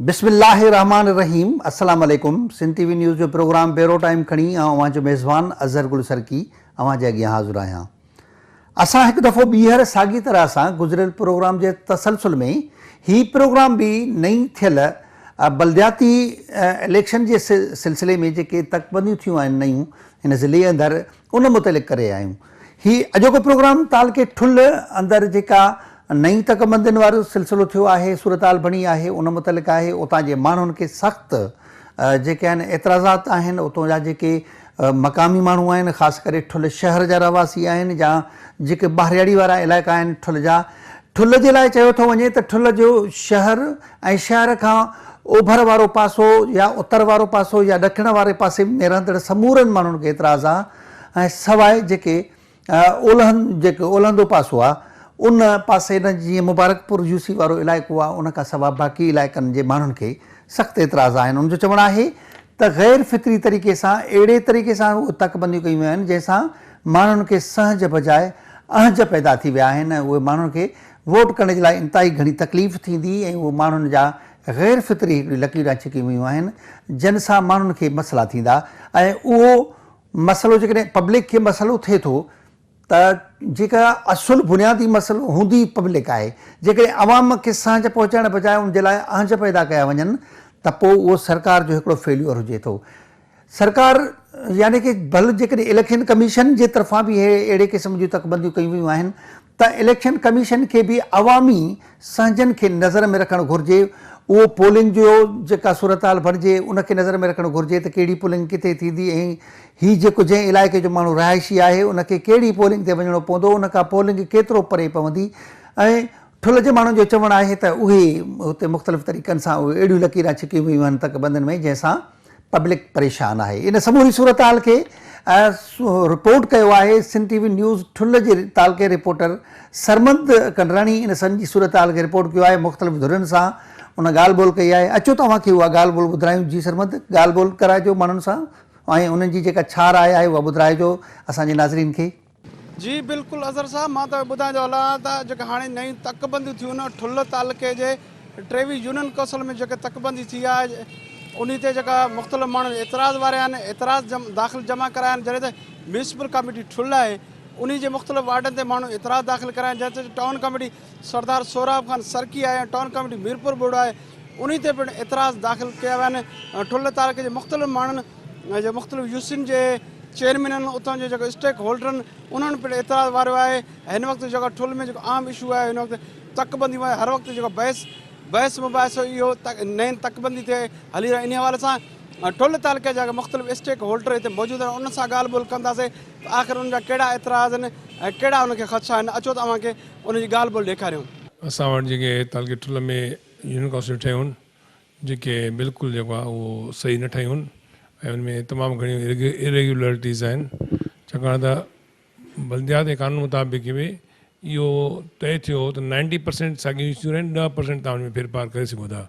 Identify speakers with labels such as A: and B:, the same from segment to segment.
A: بسم الله الرحمٰن الرحيم السلام عليڪم سنڌ ٽي وي نيوز جو پروگرام بيورو ٽائيم کڻي آئون اوهان جو ميزبان اظهر گل سرڪي اوهان جي اڳيان حاضر آهيان. اسان هڪ دفعو ٻيهر ساڳي طرح سان گذريل پروگرام جي تسلسل ۾ هي پروگرام به نئين ٿيل بلدياتي اليڪشن جي سلسلي ۾ جيڪي تڪبنديون ٿيون آهن نيون هن ضلعي اندر ان متعلق ڪري آيا آهيون. هي اڄوڪو پروگرام تعلقي ٺلهه اندر جيڪا نئين تڪبندين وارو سلسلو ٿيو آهي صورتحال بڻي آهي ان متعلق آهي اتان جي ماڻهن کي سخت جيڪي آهن اعتراضات آهن اتون جا جيڪي مقامي ماڻهو آهن خاص ڪري ٺل شهر جا رهواسي آهن يا جيڪي ٻاهرياڙي وارا علائقا آهن ٺل جا ٺل جي لاء چيو ٿو وڃي ته ٺل جو شهر ۽ شهر کان اوڀر وارو پاسو يا اتر وارو پاسو يا ڏکڻ واري پاسي ۾ رهندڙ سمورن ماڻهن کي اعتراض آهي ۽ سواء جيڪي اولهند جيڪو اولهندو پاسو آ ان پاسي نه جيئن مبارڪپور يو سي وارو علائقو آ ان کان سوا باقي علائقن جي ماڻهن کي سخت اعتراض آهن ان جو چوڻ آهي ته غير فطري طريقي سان اهڙي طريقي سان اهي تڪبنديون ڪيون ويون آهن جنهن سان ماڻهن کي سهنج بجاء اهنج پيدا ٿي ويا آهن ۽ اهي ماڻهن کي ووٽ ڪرڻ جي لاء انتهائي گهڻي تڪليف ٿيندي ۽ اهي ماڻهن جا غير فطري هڪڙيون لڪيران ڇڪيون ويون آهن جن سان ماڻهن کي مسئلا ٿيندا ۽ اهو مسئلو جيڪڏهن پبلڪ کي مسئلو ٿئي ٿو ته جيڪا اصل بنيادي مسئلو هوندي پبلڪ آهي جيڪڏهن عوام کي سهنج پهچائڻ بجاء ان جي لاء اهنج پيدا ڪيا وڃن ته پوء اهو سرڪار جو هڪڙو فيليور هجي ٿو سرڪار يعني ڪي ڀل جيڪڏهن اليڪشن ڪميشن جي طرفان به اهڙي قسم جون تڪبنديون ڪيون ويون آهن ته اليڪشن ڪميشن کي به عوامي سهنجن کي نظر ۾ رکڻ گهرجي، اهو پولنگ جو جيڪا صورتحال بڻجي ان کي نظر ۾ رکڻ گهرجي ته ڪهڙي پولنگ ڪٿي ٿيندي ۽ هي جيڪو جنهن علائقي جو ماڻهو رهائشي آهي ان کي ڪهڙي پولنگ تي وڃڻو پوندو ان کان پولنگ ڪيترو پري پوندي ۽ ٺل جي ماڻهن جو چوڻ آهي ته اهي اتي مختلف طريقن سان اهي اهڙيون لڪيران ڇڪيون ويون آهن تڪبندين ۾ جنهن سان پبلڪ پريشان آهي ان سموري صورتحال کي رپورٽ ڪيو آهي سنڌ ٽي وي نيوز ٺل جي تعلقي رپورٽر سرمد ڪنڊراڻي ان سڄي صورتحال کي رپورٽ ڪيو آهي مختلف ڌرين سان ان ڳالهه ٻولهه ڪئي آهي اچو ته اوهان کي اها ڳالهه ٻولهه ٻڌرايون جي سرمد ڳالهه ٻولهه ڪرائجو ماڻهن سان ۽ انهن جي جيڪا ڇا راء آهي اها ٻڌرائجو اسان جي ناظرين کي.
B: جي بلڪل اظهر صاحب مان توهان کي ٻڌائيندو هلان ته جيڪا هاڻي نيون تڪ بنديون ٿيون آهن ٺلهه تعلقي جي 23 يونين ڪونسل ۾ جيڪا تڪ بندي ٿي آهي انهي تي جيڪا مختلف ماڻهن اعتراض واريا آهن اعتراض داخل جمع ڪرايا آهن جڏهن ته ميونسپل ڪاميٽي ٺلهه آهي انهي جي مختلف وارڊن تي ماڻهن اعتراض داخل ڪرايا آهن جڏهن ته ٽائون ڪاميٽي سردار سهراب خان سرڪي آهي ۽ ٽائون ڪاميٽي ميرپور ٻوڙو آهي انهي تي پڻ اعتراض داخل ڪيا ويا آهن ٺلهه تعلقي جي مختلف ماڻهن جي مختلف يوسين جي چيئرمينن اتان جي جيڪو اسٽيڪ هولڊرن انهن پڻ اعتراض واريو آهي هن وقت جيڪو ٺل ۾ جيڪو عام اشو آهي هن وقت تڪ بنديون آهي هر وقت جيڪو بحث بحث مباحثو اهو نئين تڪ بندي تي هلي رهيو انهي حوالي سان ٺل تعلقي جا مختلف اسٽيڪ هولڊر هتي موجود آهن انهن سان ڳالهه ٻولهه ڪنداسين ته آخر انهن جا ڪهڙا اعتراض آهن ۽ ڪهڙا انهن کي خدشا آهن اچو ته اوهان کي انهن جي ڳالهه ٻولهه ڏيکاريون.
C: اسان وٽ جيڪي تعلقي ٺل ۾ يونين ڪائونسلون ٺهيون جيڪي بلڪل جيڪو آهي اهو صحيح نه ٺهيون آهن ۽ ان ۾ تمام گهڻيون اريگيولرٽيز آهن ڇاڪاڻ ته بلديات جي قانون مطابق به اهو طئي ٿيو هو ته نائنٽي پرسينٽ ساڳيون يوسيون رهن 10% توهان ان ۾ ڦيرڦار ڪري سگهو ٿا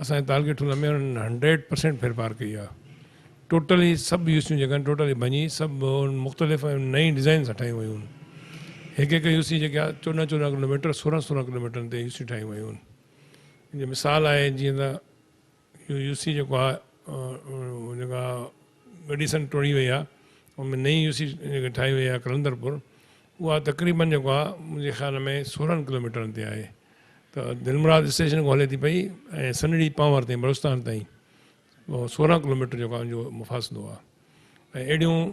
C: اسان جي تعلقي ٺل ۾ انهن 100% ڦيرڦار ڪئي آهي ٽوٽلي سڀ يوسيون جيڪا آهن ٽوٽلي ڀڃي سڀ مختلف ۽ نئين ڊزائين سان ٺاهيون ويون آهن هڪ هڪ يوسي جيڪا 14 14 ڪلوميٽر 16 16 ڪلوميٽرن تي يوسيون ٺاهيون ويون آهن ان جو مثال آهي جيئن ته اهو يو سي جيڪو آهي جيڪا ڳڙهي سن ٽوڙي وئي آهي ان ۾ نئين يو سي جيڪا ٺاهي وئي آهي قلندر پور اها تقريبن جيڪو آهي منهنجي خيال ۾ 16 ڪلوميٽرن تي آهي ته دلمراد اسٽيشن کان هلي ٿي پئي ۽ سنڙي پانور تائين بلوچستان تائين 16 ڪلوميٽر جيڪو آهي ان جو مفاصلو آهي ۽ اهڙيون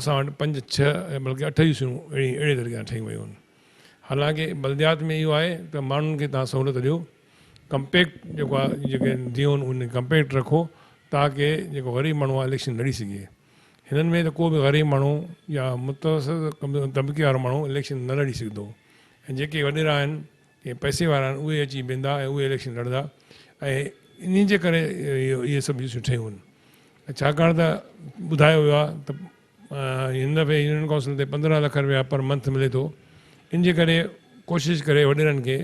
C: اسان وٽ پنج ڇهه بلڪه اٺ يو سيون اهڙي اهڙي طريقي سان ٺهي ويون آهن حالانڪه بلديات ۾ اهو آهي ته ماڻهن کي توهان سهولت ڏيو، ڪمپيڪٽ جيڪو آهي جيڪي ديون ان ڪمپيڪٽ رکو تاڪه جيڪو غريب ماڻهو آهي اليڪشن لڙي سگهي. هنن ۾ ته ڪو به غريب ماڻهو يا متوسط طبقي وارو ماڻهو اليڪشن نه لڙي سگهندو ۽ جيڪي وڏيرا آهن ۽ پئسي وارا آهن اهي اچي ويندا ۽ اهي اليڪشن لڙندا ۽ انهي جي ڪري اهي سڀ يوسيون ٺهيون آهن ڇاڪاڻ ته ٻڌايو ويو آهي ته هن دفعي يونين ڪائونسل تي 15 لک رپيا پر منٿ ملي ٿو ان جي ڪري ڪوشش ڪري وڏيرن کي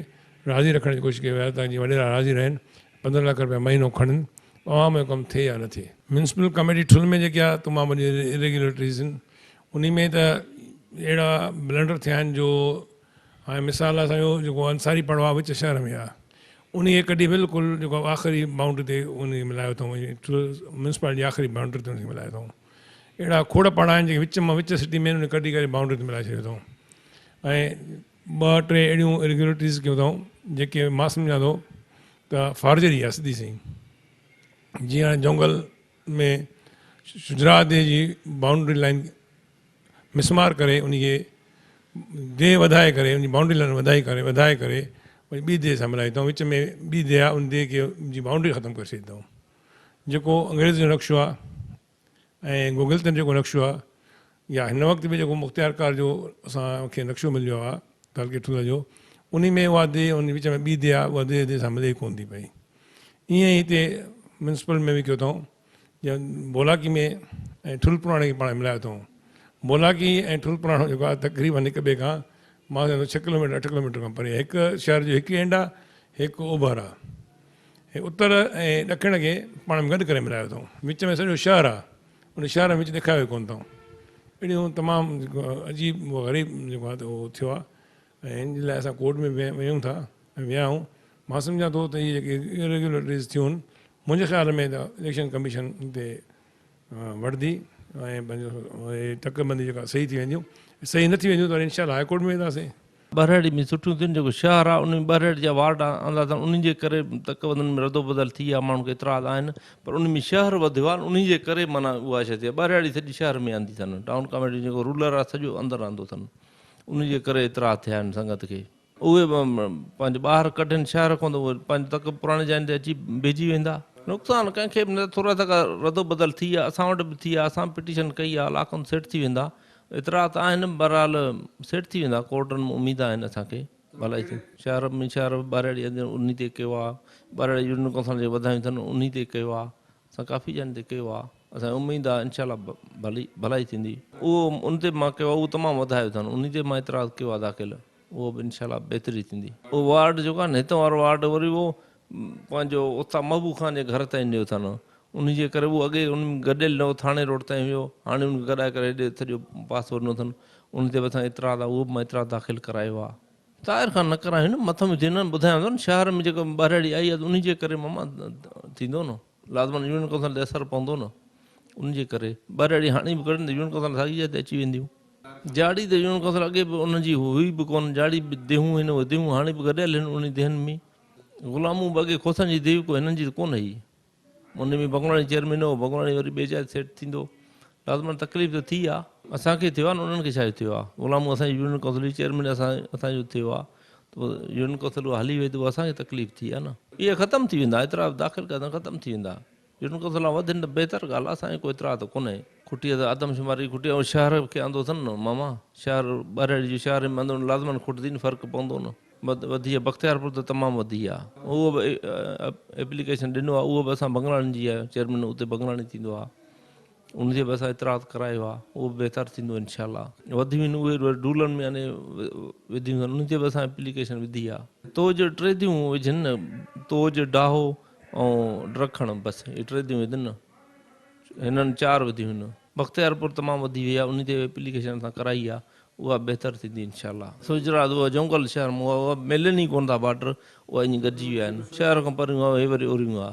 C: راضي رکڻ جي ڪوشش ڪئي وئي آهي ته جيئن وڏيرا راضي رهن 15 لک رپيا مهينو کڻن عوام جو ڪم ٿئي يا نه ٿئي. ميونسپل ڪميٽي ٺل ۾ جيڪي آهي تمام وڏي اريگيولرٽيز آهن انهي ۾ ته اهڙا بلنڊر ٿيا آهن جو هاڻي مثال اسان جو جيڪو انصاري پڙو آهي وچ شهر ۾ آهي انهي کي ڪڍي بلڪل جيڪو آخري بائونڊري تي ان کي ملايو اٿئون ۽ ميونسپالٽي جي آخري بائونڊري تي ان کي ملايو اٿئون. اهڙا کوڙ پاڙا آهن جيڪي وچ مان وچ سٽي ۾ ان کي ڪڍي ڪري بائونڊري تي ملائي ڇڏيو اٿئون ۽ ٻه ٽي اهڙيون اريگيولرٽيز ڪيون اٿئون جيڪي مان سمجهان ٿو ته فارجري آهي سڌي سئين. جيئن هاڻي جونگل ۾ شجراع ديهه جي بائونڊري لائين مسمار ڪري ان کي ديهه وڌائي ڪري ان جي بائونڊري لائين وڌائي ڪري وڌائي ڪري وري ٻي ديهه سان ملائي اٿئون وچ ۾ ٻي ديهه آهي ان ديهه کي جي بائونڊري ختم ڪري ڇڏي اٿئون جيڪو انگريز جو نقشو آهي ۽ گوگل تي جيڪو نقشو آهي يا هن وقت به جيڪو مختيارڪار جو اسان کي نقشو مليو آهي تعلقي ٺلهه جو انهي ۾ اها ديهه ان وچ ۾ ٻي ديهه آهي اها ديهه ديهه سان ملي ئي ڪونه ٿي پئي ائين ئي هتي ميونسپل ۾ به ڪيو اٿئون جيئن بولاڪي ۾ ۽ ٺلهه پراڻي کي پاڻ ملايو اٿئون بولاڪي ۽ ٺلهه پراڻو جيڪو آهي تقريبن هڪ ٻئي کان مان سمجهان ٿو ڇهه ڪلوميٽر اٺ ڪلوميٽر کان پري آهي هڪ شهر جو هڪ اينڊ آهي هڪ اوڀر آهي هي اتر ۽ ڏکڻ کي پاڻ ۾ گڏ ڪري ملايو اٿئون وچ ۾ سڄو شهر آهي ان شهر ۾ وچ ڏيکاريو ئي ڪونه اٿئون اهڙيون تمام عجيب و غريب جيڪو آهي ته اهو ٿيو آهي ۽ ان جي لاء اسان ڪورٽ ۾ به وڃون ٿا ۽ ويا آهيون مان سمجهان ٿو ته اهي جيڪي اريگيولرٽيز ٿيون آهن منهنجي خيال ۾ ته اليڪشن ڪميشن تي وٺندي ۽ پنهنجو اهي تڪ بندي جيڪا صحيح ٿي وينديون صحيح نه ٿي وينديون ته وري انشاء الله هاء ڪورٽ ۾ وينداسين.
D: ٻهراڙي ۾ سٺيون ٿيون جيڪو شهر آهي ان ۾ ٻهراڙي جا وارڊ آندا اٿن انهن جي ڪري تڪ بندين ۾ ردو بدل ٿي ويا ماڻهن کي اعتراض آهن پر ان ۾ شهر وڌيو آهي انهي جي ڪري معنيٰ اها شيء ٿي آهي ٻهراڙي سڄي شهر ۾ آندي اٿن ٽائون ڪاميٽي جيڪو رولر آهي سڄو اندر آندو اٿن انهي جي ڪري اعتراض ٿيا آهن سنگت کي. اهي پنهنجو ٻاهر ڪڍين شهر کان ته اهي پنهنجو تڪ پراڻي جاين تي اچي بيهجي ويندا. نقصان ڪنهن کي به نه ٿورا ته ردو بدل ٿي ويا اسان وٽ به ٿي ويا اسان به پٽيشن ڪئي آهي لاکن سيٽ ٿي ويندا ايترا ته آهن بهرحال سيٽ ٿي ويندا ڪورٽن ۾ اميد آهن اسان کي ڀلائي ٿي شهر ۾ شهر ٻهراڙي انهي تي ڪيو آهي ٻهراڙي يونين ڪائونسل جي وڌايون اٿن انهي تي ڪيو آهي اسان ڪافي جاين تي ڪيو آهي اسان کي اميد آهي انشاء الله ڀلي ڀلائي ٿيندي. اهو ان تي به مان ڪيو آهي اهو تمام وڌايو اٿن انهي تي به مان اعتراض ڪيو آهي داخل اهو به انشاء الله بهتري ٿيندي. اهو وارڊ جيڪو آهي نه هتان وارو وارڊ وري اهو پنهنجو استاد محبوب خان جي گهر تائين نيو اٿن انهي جي ڪري اهو اڳي ان ۾ گڏيل نه هو ٿاڻي روڊ تائين هيو هاڻي ان کي گڏائي ڪري هيڏي سڄو پاسو ڏنو اٿن ان تي به اسان کي اعتراض آهي اهو به مان اعتراض داخل ڪرايو آهي. طاهر خان نه ڪرايو نه مٿان به ٿيندو نه ٻڌايان ٿو نه شهر ۾ جيڪو ٻهراڙي آئي آهي ته انهي جي ڪري ماما ٿيندو نه لازمن يونين ڪائونسل تي اثر پوندو نه ان جي ڪري ٻهراڙي هاڻي به ڪڍن ته يونين ڪائونسل ساڳي جاء تي اچي وينديون. جاڙي ته يونين ڪائونسل اڳي به انهن جي هئي به ڪونه جاڙي به ديهون هن اهي ديهون هاڻي به گڏيل هن انهي ديهن ۾ غلامون به اڳي کوسن جي ديهه ڪو هنن جي ته ڪونه هئي ان ۾ بنگلاڻي چيئرمين هو بنگلاڻي وري ٻي جاء تي سيٽ ٿيندو لازمن تڪليف ته ٿي آ اسان کي ٿيو آ نه انهن کي ڇا جو ٿيو آ غلامون اسان جي يونين ڪائونسل جي چيئرمين اسان اسان جو ٿيو آ ته پوء يونين ڪائونسل اها هلي وئي ته پوء اسان کي تڪليف ٿي آ نه. اهي ختم ٿي ويندا اعتراض داخل ڪيا اٿن ختم ٿي ويندا يونين ڪائونسلان وڌن ته بهتر ڳالهه آ اسان کي ڪو اعتراض ته ڪونهي. کٽي ته آدمشماري کٽي ۽ شهر کي آندو اٿن نه ماما شهر ٻهراڙي جو شهر ۾ آندو لازمن کٽندي نه فرق پوندو نه. وڌي آ بختيارپور ته تمام وڌي آ اهو به ايپليڪيشن ڏنو آ اهو به اسان بنگلاڻين جي آ چيئرمين اتي بنگلاڻي ٿيندو آ ان تي به اسان اعتراض ڪرايو آ اهو به بهتر ٿيندو انشاء الله وڌيون آهن اهي ڊولن ۾ يعني وڌيون آهن ان تي به اسان ايپليڪيشن وڌي آ توج ٽي ديون وجهن نه توج ڊاهو ۽ ڊرکڻ بس اهي ٽي ديون وڌن نه هنن چار وڌيون آهن بختيارپور تمام وڌي وئي آ ان تي ايپليڪيشن اسان ڪرائي آ اها بهتر ٿيندي انشاء الله. سوجهرا ته اها جهنگل شهر مان اها ملن ئي ڪونه ٿا بارڊر اها ائين گڏجي ويا آهن شهر کان پريون اها هي وري اوريون آ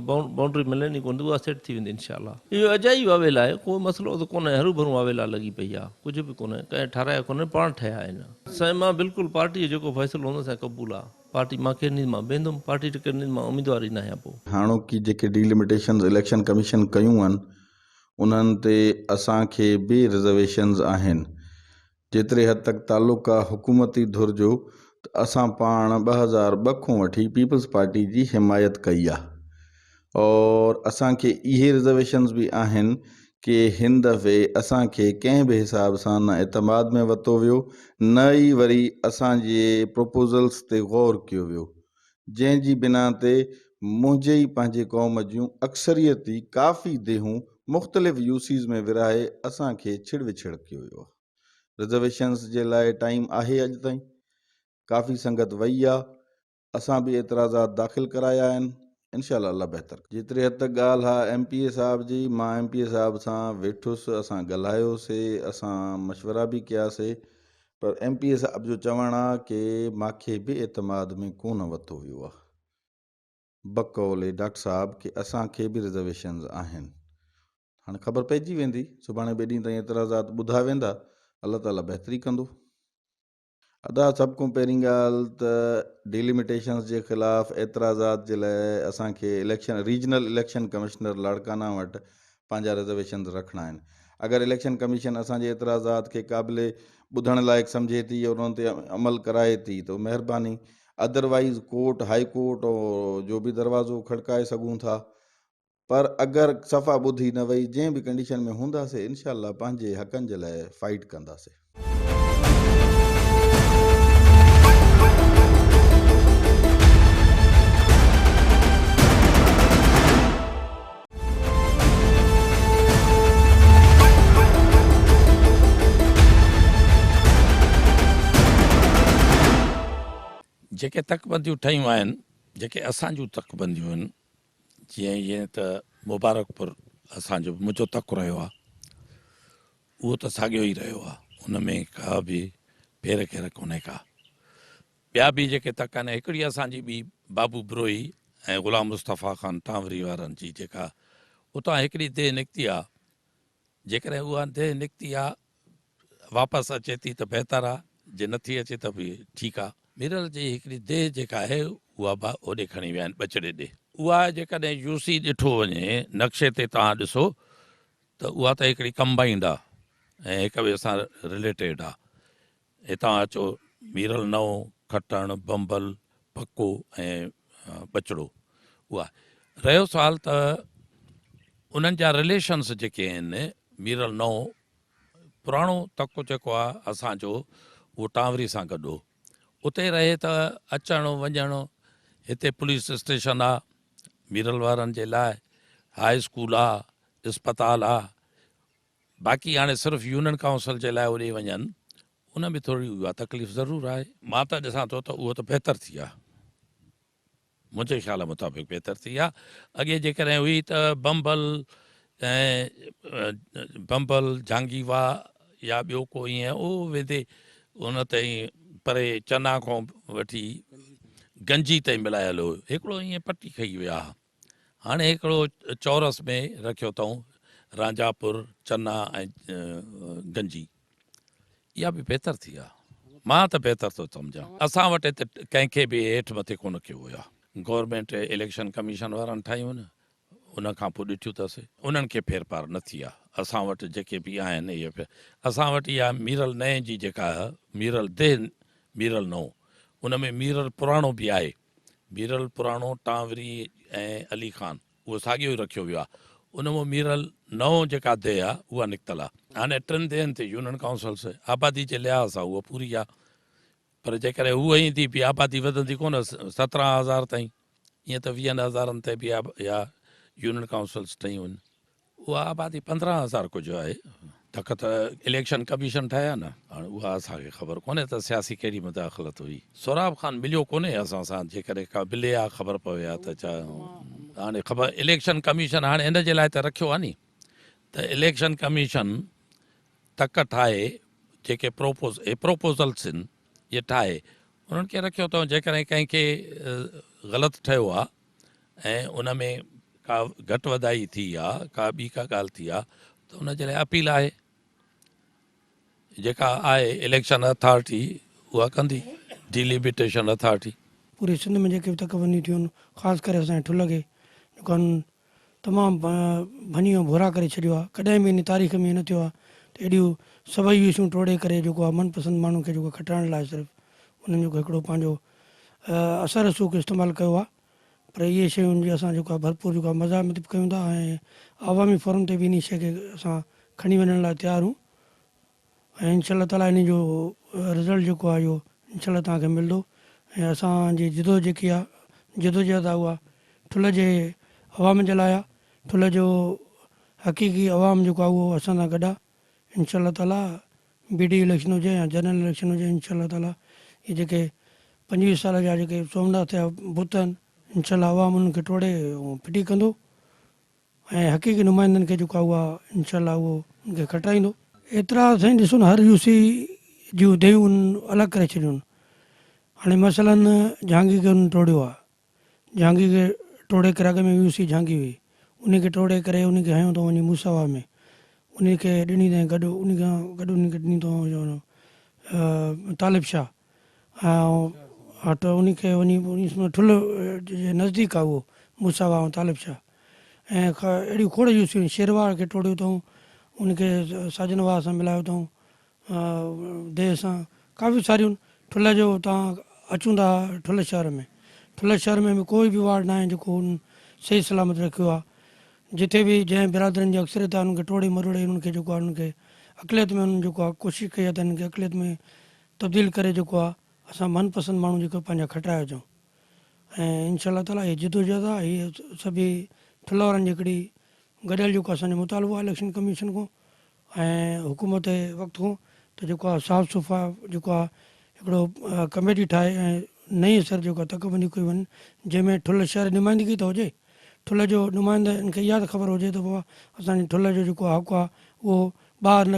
D: بائونڊري ملن ئي ڪونه ٿي اها سيٽ ٿي ويندي انشاء الله. اهو اجائي واويلا آهي ڪو مسئلو ته ڪونهي هروڀرو واويلا لڳي پئي آ ڪجهه به ڪونهي ڪنهن ٺهرايا ڪونهن پاڻ ٺهيا آهن. سائين مان بلڪل پارٽي جو جيڪو فيصلو هوندو سائين قبول آ پارٽي مان کي ڏني ته مان بيهندم پارٽي ٽڪيٽ ڏني ته مان اميدوار ئي ناهيان پو.
E: هاڻوڪي جيڪي ڊيلميٽيشنز اليڪشن ڪميشن ڪيون آهن انهن تي اسان کي به رزرويشنز آهن. جيتري حد تڪ تعلق آ حڪومتي ڌر جو ته اسان پاڻ 2002 کون وٺي پيپلز پارٽي جي حمايت ڪئي آ اور اسان کي اهي رزرويشنز به آهن ڪي هن دفعي اسان کي ڪنهن به حساب سان نه اعتماد ۾ ورتو ويو نه ئي وري اسان جي پروپوزلز تي غور ڪيو ويو. جنهن جي بنا تي منهنجي ئي پنهنجي قوم جون اڪثريتي ڪافي ديهون مختلف يو سيز ۾ ورهائي اسان کي ڇڙ وڇڙ ڪيو ويو آهي. رزرويشنز جي لاء ٽائيم آهي اڄ تائين ڪافي سنگت وئي آ اسان به اعتراضات داخل ڪرايا آهن انشاء الله الله بهتر ڪندو. جيتري حد تڪ ڳالهه آ ايم پي اي صاحب جي مان ايم پي اي صاحب سان ويٺس اسان ڳالهايو سي اسان مشورا به ڪيا سي پر ايم پي اي صاحب جو چوڻ آ ڪي ماکي به اعتماد ۾ ڪونه وتو ويو آ. بقول ڊاڪٽر صاحب ڪي اسان کي به رزرويشنز آهن. هاڻي خبر پئجي ويندي، سڀاڻي ٻئي ڏينهن تائين اعتراضات ٻڌا ويندا، الله تعالي بهتري ڪندو. ادا سڀ کان پهرين ڳالهه ته ڊيلميٽيشنز جي خلاف اعتراضات جي لاء اسان کي election regional election commissioner Larkana وٽ پنهنجا رزرويشنز رکڻا آهن اگر اليڪشن ڪميشن اسان جي اعتراضات کي قابل ٻڌڻ لائق سمجهي ٿي اور انهن تي عمل ڪرائي ٿي ته مهرباني ادروائيز ڪورٽ هائي ڪورٽ جو به دروازو کڙڪائي سگهون ٿا پر اگر صفا ٻڌي نه وئي جنهن به ڪنڊيشن ۾ هونداسي انشاء الله پنهنجي حقن جي لاء فائيٽ ڪنداسي.
F: جيڪي تڪبنديون ٺهيون آهن جيڪي اسان جون تڪبنديون آهن جيئن ائين ته مبارڪپور اسان جو منهنجو تڪ رهيو آهي اهو ته ساڳيو ئي رهيو آهي ان ۾ ڪا به ڦير گهير ڪونهي ڪا ٻيا به جيڪي تڪ آهن هڪڙي اسان جي ٻي بابو بروهي ۽ غلام مصطفيٰ خان ٽانوري وارن جي جيڪا اتان هڪڙي ديهه نڪتي آهي جيڪڏهن اها ديهه نڪتي آهي واپس اچي ٿي ته بهتر آ، جي نٿي اچي ته به ٺيڪ آ. ميرل جي هڪڙي ديهه جيڪا آهي اها به هوڏي کڻي ويا آهن ٻچڙي ڏي. اها جيڪڏهن يو سي ڏٺو وڃي نقشي تي توهان ڏسو ته اها ته هڪڙي ڪمبائينڊ آ ۽ هڪ ٻئي سان رليٽيڊ آ. هتان اچو ميرل نئون، کٽڻ، بمبل، پڪو ۽ ٻچڙو اها رهيو سوال ته انهن جا رليشنس جيڪي آهن ميرل نئون پراڻو تڪ جيڪو آ اسان جو اهو ٽانوري سان گڏ هو. اتي رهي ته اچڻ وڃڻ هتي پوليس اسٽيشن آ ميرل وارن جي لاء هاء اسڪول آ اسپتال آ باقي هاڻي صرف يونين ڪائونسل جي لاء اوڏي وڃن ان ۾ ٿوري اها تڪليف ضرور آهي. مان ته ڏسان ٿو ته اهو ته بهتر ٿي آ. منهنجي خيال مطابق بهتر ٿي ها. اڳي جيڪڏهن هئي ته بمبل ۽ بمبل جهانگي واهه يا ٻيو ڪو ائين او ويندي ان تائين پري چنا کان وٺي گنجي تائين ملايل هو. هڪڙو ائين پٽي کئي ويا ها. هاڻي هڪڙو چورس ۾ رکيو اٿئون رانجهاپور، چنا ۽ گنجي. اها به بهتر ٿي ها. مان ته بهتر ٿو سمجهان. اسان وٽ هتي ڪنهن کي به هيٺ مٿي ڪونه ڪيو ويو آهي. گورنمينٽ اليڪشن ڪميشن وارن ٺاهيون آهن، ان کان پوء ڏٺيون اٿس. انهن کي ڦيرڦار نه ٿي آهي. اسان وٽ جيڪي به آهن اهي اسان وٽ اها ميرل نئين جي جيڪا ميرل ديهه ميرل نئون ان ۾ ميرل پراڻو به آهي. ميرل پراڻو ٽانوري ۽ علي خان. اهو ساڳيو ئي رکيو ويو آهي. ان مان ميرل نئون جيڪا ديهه آهي اها نڪتل آهي. هاڻي ٽن ديهن تي يونين ڪائونسلس آبادي جي لحاظ سان اها پوري آهي پر جيڪڏهن هوء ايندي به آبادي وڌندي ڪونه 17 هزار تائين ائين ته ويهن هزارن تي به اها يونين ڪائونسلس ٺهيون آهن. اها آبادي 15 هزار ڪجهه آهي. تڪ ته اليڪشن ڪميشن ٺاهيا نه. هاڻي اها اسان کي خبر ڪونهي ته سياسي ڪهڙي مداخلت هئي. سهراب خان مليو ڪونهي اسان سان جيڪڏهن ڪا ملي ها خبر پوي ها ته ڇا هاڻي خبر اليڪشن ڪميشن هاڻي ان جي لاء ته رکيو آهي ني ته اليڪشن ڪميشن تڪ ٺاهي جيڪي پروپوز اهي پروپوزلس آهن اهي ٺاهي انهن کي رکيو اٿئون جيڪڏهن ڪنهن کي غلط ٺهيو آهي ۽ ان ۾ ڪا گهٽ وڌائي ٿي آ ڪا ٻي ڪا ڳالهه ٿي آ ته ان جي لاء اپيل آهي جيڪا آهي اليڪشن اٿارٽي اها ڪندي ڊيليميٽيشن اٿارٽي.
G: پوري سنڌ ۾ جيڪي به تڪ بنديون ٿيون آهن خاص ڪري اسان جي ٺلهه کي جيڪو آهن تمام ڀڃي ۽ ڀورا ڪري ڇڏيو آهي ڪڏهن به ان تاريخ ۾ ائين نه ٿيو آهي ته ايڏيون سڀئي يوسيون ٽوڙي ڪري جيڪو آهي من پسند ماڻهن کي جيڪو کٽائڻ لاء صرف انهن جيڪو هڪڙو پنهنجو اثر رسوخ استعمال ڪيو آهي پر اهي شيون جي اسان جيڪو آهي ڀرپور جيڪو آهي مزاحمت به ڪيون ٿا ۽ عوامي فورم تي به انهي شيء کي اسان کڻي وڃڻ لاء تيار هون ۽ انشاء الله تعالي انهي جو رزلٽ جيڪو آهي اهو انشاء الله توهان کي ملندو ۽ اسان جي جدو جيڪي آهي جدوجهد آهي اها ٺلهه جي عوام جي لاء آهي ٺلهه جو حقيقي عوام جيڪو آهي اهو اسان سان گڏ آهي انشاء الله تعالي بي ڊي اليڪشن هجي يا جنرل اليڪشن هجي انشاء الله تعالي هي جيڪي 25 سال جا جيڪي سومناٿ جا بت آهن انشاء الله عوام انهن کي ٽوڙي ڦٽي ڪندو ۽ حقيقي نمائندن کي جيڪو آهي اها انشاء الله اهو ان کي کٽرائيندو. ايترا سائين ڏسو نه هر يو سي جون ديهون الڳ ڪري ڇڏيون هاڻي مثلا جهانگي کي انهن ٽوڙيو آهي جهانگي کي ٽوڙي ڪري اڳ ۾ يو سي جھانگي هئي انهي کي ٽوڙي ڪري انهي کي هنيو اٿئون وڃي موسيٰ واهه ۾ انهي کي ڏني اٿئين گڏ انهي کان گڏ انهي کي ڏني اٿئون طالب شاهه ۽ ته انهي کي وڃي ٺلهه جي نزديڪ آهي اهو موسيٰ واهه ۽ طالب شاهه ۽ اهڙيون کوڙ يو سيون شيرواهه کي ٽوڙيو اٿئون ان کي ساجن واهه سان ملايو اٿئون ديهه سان ڪافي ساريون ٺلهه جو تان اچون ٿا ٺلهه شهر ۾ ٺلهه شهر ۾ به ڪوئي به وارڊ ناهي جيڪو هن صحيح سلامت رکيو آهي جتي به جنهن برادرين جي اڪثريت آهي انهن کي ٽوڙي مروڙي انهن کي جيڪو آهي انهن کي اقليت ۾ انهن جيڪو آهي ڪوشش ڪئي آهي ته انهن کي اقليت ۾ تبديل ڪري جيڪو آهي اسان من پسند ماڻهو جيڪو پنهنجا کٽرايا اچون ۽ انشاء الله تعالي هي جدوجهد آهي هي سڀئي ٺلهه وارن جي هڪڙي گڏيل جيڪو اسان جو مطالبو آهي اليڪشن ڪميشن کان ۽ حڪومت وقت کان ته جيڪو آهي صاف صفا جيڪو آهي هڪڙو ڪميٽي ٺاهي ۽ نئين سر جيڪو آهي تڪ بندي ڪئي وڃي جنهن ۾ ٺلهه شهر نمائندگي ته هجي ٺلهه جو نمائنده ان کي اها ته خبر هجي ته بابا اسان جي ٺلهه جو جيڪو حق آهي اهو ٻاهر نه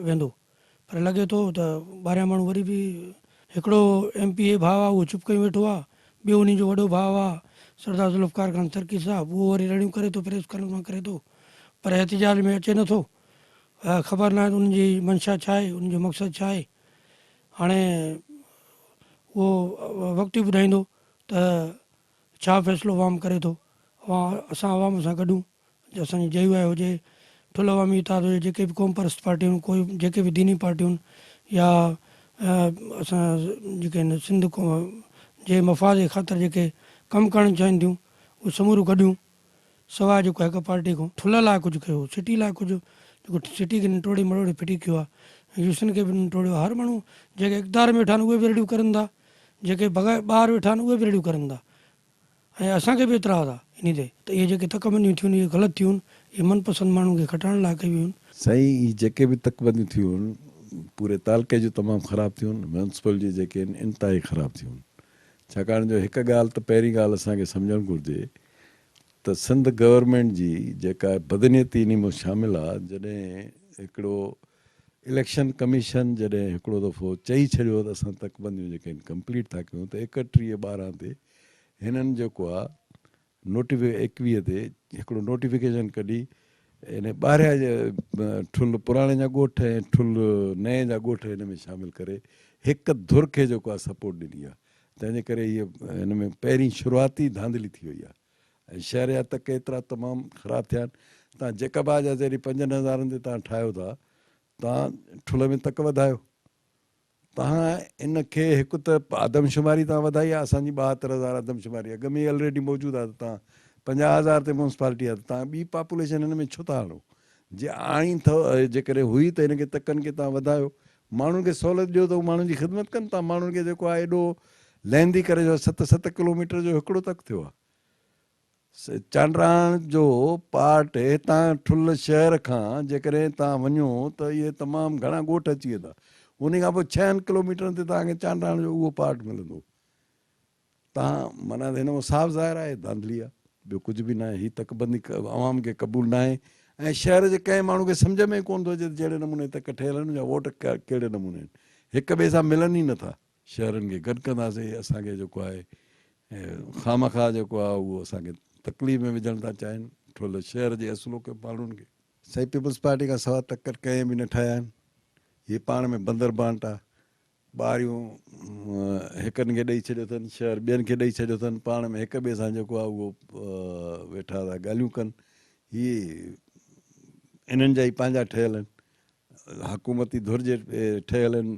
G: ويندو پر لڳي ٿو ته ٻاهريان ماڻهو وري به هڪڙو ايم پي اي ڀاء آ اهو چپ ڪيون ويٺو آ ٻيو انهي جو وڏو ڀاء آ سردار ذوالفقار خان سرڪي صاحب اهو وري رڙيون ڪري ٿو پريس ڪانفرنس مان ڪري ٿو پر احتجاج ۾ اچي نٿو خبر ناهي ته انهن جي منشا ڇا آهي انهن جو مقصد ڇا آهي هاڻي اهو وقت ئي ٻڌائيندو ته ڇا فيصلو عوام ڪري ٿو اسان عوام سان گڏ جو اسان جي جي يو آء هجي، ٺل عوامي اتحاد هجي، جيڪي به قومپرست پارٽيون آهن، ڪوئي جيڪي به ديني پارٽيون آهن يا اسان جيڪي هن سنڌ جي مفاد جي خاطر جيڪي ڪم ڪرڻ چاهين ٿيون اهي سموريون گڏيون سواء جيڪو هڪ پارٽي کان ٺل لاء ڪجهه ڪيو سٽي لاء ڪجهه جيڪو سٽي کي ٽوڙي مروڙي ڦٽي ڪيو آهي يوسين کي به ٽوڙيو آهي هر ماڻهو جيڪي اقتدار ۾ ويٺا آهن اهي به رڙيون ڪرن ٿا جيڪي بغير ٻاهر ويٺا آهن اهي به رڙيون ڪرن ٿا ۽ اسان کي به اعتراض آ انهي تي ته اهي جيڪي تڪبنديون ٿيون اهي غلط ٿيون اهي من پسند ماڻهن کي کٽائڻ لاء ڪيون ويون.
H: سائين هي جيڪي به تڪبنديون ٿيون پوري تعلقي جون تمام خراب ٿيون ميونسپل جي جيڪي آهن انتهائي خراب ٿيون ڇاڪاڻ جو هڪ ڳالهه ته پهرين ڳالهه اسان کي سمجهڻ گهرجي ته سنڌ گورنمينٽ جي جيڪا بدنيتي انهي ۾ شامل آ جڏهن هڪڙو اليڪشن ڪميشن جڏهن هڪڙو دفعو چئي ڇڏيو ته اسان تڪبنديون جيڪي آهن ڪمپليٽ ٿا ڪيون ته 31 12 تي هنن جيڪو آ نوٽيفي 21 تي هڪڙو نوٽيفڪيشن ڪڍي ان ٻاهريان جي ٺل پراڻي جا ڳوٺ ۽ ٺل نئين جا ڳوٺ هن ۾ شامل ڪري هڪ ڌر کي جيڪو آ سپورٽ ڏني آ تنهن جي ڪري هيء هن ۾ پهرين شروعاتي ڌانڌلي ٿي وئي آ ۽ شهر جا تڪ ايترا تمام خراب ٿيا آهن تان جيڪب آباد جا جڏهن پنجن هزارن تي تان ٺاهيو ٿا تان ٺل ۾ تڪ وڌايو توهان ان کي هڪ ته آدمشماري توهان وڌائي آهي اسان جي 72 هزار آدمشماري اڳ ۾ ئي الريڊي موجود آهي ته توهان 50 هزار تي ميونسپالٽي آهي ته توهان ٻي پاپوليشن هن ۾ ڇو ٿا آڻو جي آڻي اٿو جيڪڏهن هئي ته هن کي تڪن کي توهان وڌايو ماڻهن کي سهولت ڏيو ته هو ماڻهن جي خدمت ڪن توهان ماڻهن کي جيڪو آهي ايڏو ليندي ڪري جو ست ست ڪلوميٽر جو هڪڙو تڪ ٿيو آهي چانڊراڻ جو پارٽ هتان ٺل شهر کان جيڪڏهن توهان وڃو ته اهي تمام گهڻا ڳوٺ اچي ويندا. انهي کان پوء ڇهن ڪلوميٽرن تي توهان کي چانڊراڻ جو اهو پارٽ ملندو. توهان معنيٰ ته هن مان صاف ظاهر آهي ڌانڌلي آهي ٻيو ڪجهه به ناهي. هي تڪبندي عوام کي قبول ناهي ۽ شهر جي ڪنهن ماڻهو کي سمجهه ۾ ئي ڪونه ٿو اچي ته جهڙي نموني تڪ ٺهيل آهن ان جا ووٽ ڪهڙي نموني آهن. هڪ ٻئي سان ملن ئي نٿا. شهرن کي گڏ ڪنداسين اسان کي جيڪو آهي خامخواه جيڪو آهي اهو اسان کي تڪليف ۾ وجهڻ ٿا چاهين ٺل شهر جي اصلوڪي ماڻهن کي. سائين پيپلز پارٽي کان سوا تڪڙ ڪنهن به نه ٺاهيا آهن هي پاڻ ۾ بندر بانٽ آ ٻاريون هڪن کي ڏئي ڇڏيو اٿن شهر ٻين کي ڏئي ڇڏيو اٿن پاڻ ۾ هڪ ٻئي سان جيڪو آهي اهو ويٺا ٿا ڳالهيون ڪن هي انهن جا ئي پنهنجا ٺهيل آهن حڪومتي ڌر جي ٺهيل آهن،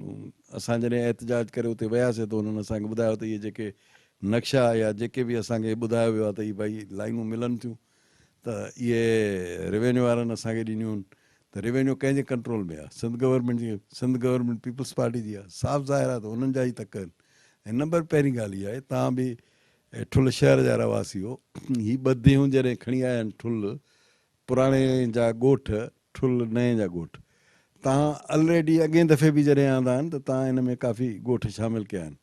H: اسان جڏهن احتجاج ڪري اتي وياسين ته انهن اسان کي ٻڌايو ته اهي جيڪي نقشا يا جيڪي به اسان کي ٻڌايو ويو آهي ته اهي ڀائي لائينون ملن ٿيون ته اهي روينيو وارن اسان کي ڏنيون آهن ته روينيو ڪنهن جي ڪنٽرول ۾ آهي سنڌ گورنمينٽ جي سنڌ گورنمينٽ پيپلز پارٽي جي آهي صاف ظاهر آهي ته انهن جا ئي تڪ آهن ۽ نمبر پهرين ڳالهه اها آهي توهان به ٺل شهر جا رهواسي هو هي ٻه ديهون جڏهن کڻي آيا آهن ٺل پراڻي جا ڳوٺ ٺل نئين جا ڳوٺ تهان الريڊي اڳئين دفعي به جڏهن آندا آهن ته تهان ان ۾ ڪافي ڳوٺ شامل ڪيا آهن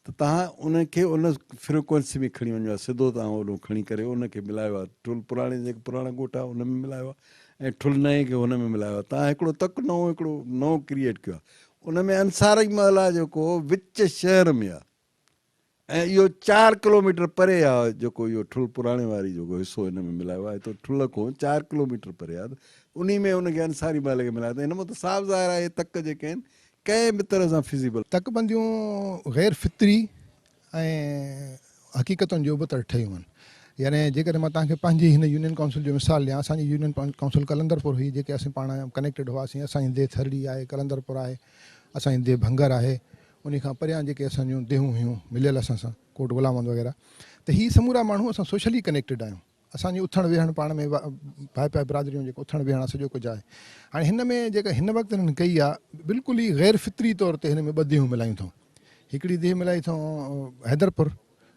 H: ته تهان ان کي ان فريڪوئنسي ۾ کڻي وڃو ها سڌو تهان اوڏو کڻي ڪري ان کي ملايو ها ٺل پراڻي جيڪي پراڻا ڳوٺ ها ان ۾ ملايو ها ۽ ٺل نئين کي هن ۾ ملايو ها تهان هڪڙو تڪ نئون هڪڙو نئون ڪريئيٽ ڪيو ها ان ۾ انصاري محلا جيڪو وچ شهر ۾ آهي. ۽ اهو چار ڪلوميٽر پري آ جيڪو اهو ٺل پراڻي واري جيڪو حصو هن ۾ ملايو آ هتو ٺل کون چار ڪلوميٽر پري آ ته انهي ۾ ان کي انصاري محلي کي ملايو ته هن مان ته صاف ظاهر آ اهي تڪ جيڪي آهن ڪنهن به طرح سان فزيبل
I: تڪ بنديون غير فطري ۽ حقيقتن جي ابتڙ ٺهيون آهن. يعني جيڪڏهن مان توهان کي پنهنجي هن يونين ڪائونسل جو مثال ڏيان، اسان جي يونين ڪائونسل قلندرپور هئي، جيڪي اسين پاڻ ڪنيڪٽيڊ هئاسين، اسان جي ديهه ٿرڙي آهي، قلندرپور آهي، اسان جي ديهه ڀنگر آهي، انهي کان پريان جيڪي اسان جون ديهون هيون مليل اسان سان، ڪوٽ غلام محمد وغيره، ته هي سمورا ماڻهو اسان سوشلي ڪنيڪٽيڊ آهيون. اسان جي اٿڻ ويهڻ پاڻ ۾ ڀائپيا برادريون جيڪو اٿڻ ويهڻ آهي سڄو ڪجهه آهي. هاڻي هن ۾ جيڪا هن وقت هنن ڪئي آهي بلڪل ئي غير فطري طور تي هن ۾ ٻه ديهون ملايون اٿئون. هڪڙي ديهه ملائي اٿئون حيدرپور